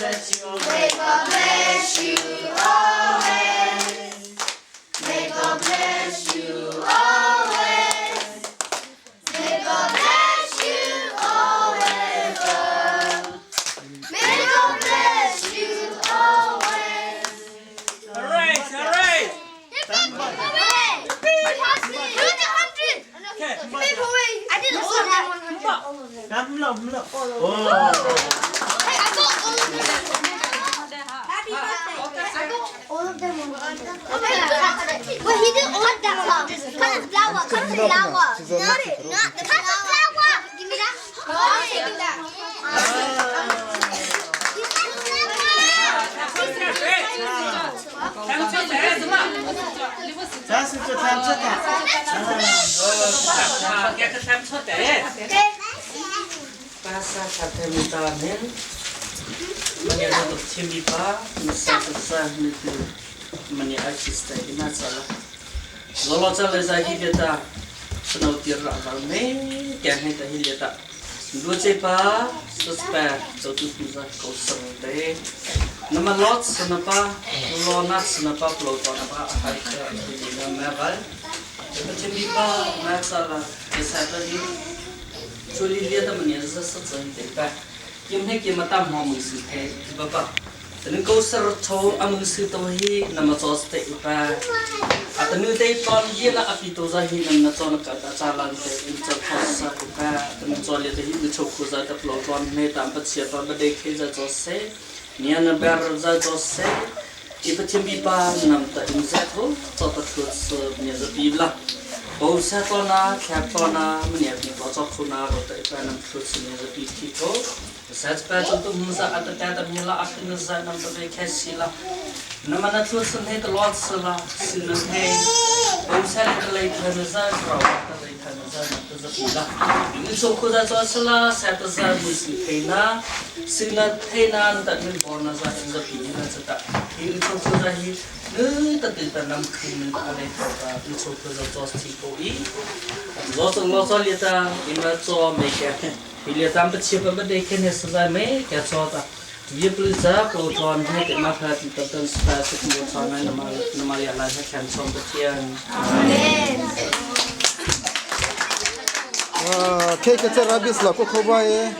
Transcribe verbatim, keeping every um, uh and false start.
May God bless you always. May God bless you always. May God bless you always. May God bless you always. All right, all right. Hip, hip, hooray. Hip, hip, hooray. Okay. Hip, hip, hooray. I did all of that one hundred. All of them. Hey, I got all of them. Happy birthday. I got all of them one hundred. But he did all of that one. Cut the flower. Cut the flower. Not it. Not the flower. Give me that. Oh, I'll take that. Pasa sa themcha ta. Pasa sa themcha ta. Mania na dok thimi pa, na sa sa sa ni tu. Mania artist ta ina sala. Lolo cha le za hi le ta. Snow tir ra va me, kya hai ta hi le ta. Lu che pa, sus pa, zo tu pu za ko sa te. Na ma lot sa na pa, lo na sa na pa, plo to na pa, hai ka hi le na ma va. Te pa thimi pa, ma sala, ke sa ta hi. Chu li le ta mania za sa sa te pa. Kim he kim a tam ho mui su the ki ba ba. Tani ko sar tho a mui su to hi na ma chos te i pa. A tani te ton ye na a pi to za hi na na chon ka ta cha lan te in cha tho sa i pa. Tani chon le te hi u cho khu za ta plo ton me tam pa chia ton ba de khe za chos se. Nia na ber za chos se. I Pathian bipa nam ta in zat ho, cho ta thut su nia za pi bla. Bo sa to na, khyap to na, mania pi bo cho khu na ro ta i pa nam thut su nia za pi thi ko. Sa pa cho tu mu za a ta ta ta mia la a khun za nam ta be khe si la. Na ma na thut su ne ta lot su la, su na ne. Bo sa le ta le ta na za, ro ta le ta na za nam ta za pi la. Ni so khu za cho su la, sa ta za mu su pe na. Sina thei nan ta min bo na za in za pi ni na za ta. Hi u cho cho za hi nu ta tu ta nam khi nu ta le ta ta u cho cho za cho si ko i. Zo zo lo zo le ta in na zo me ke. Hi le tam pa chi pa ma de ke ne sa za me ke zo ta. Ye plu za plo ton he te ma pha ti ta tan sa sa ki zo na na ma na ma ya la ha kan som pa tian. Amen. Ah, ke ke cha rabis la ko ko ba e.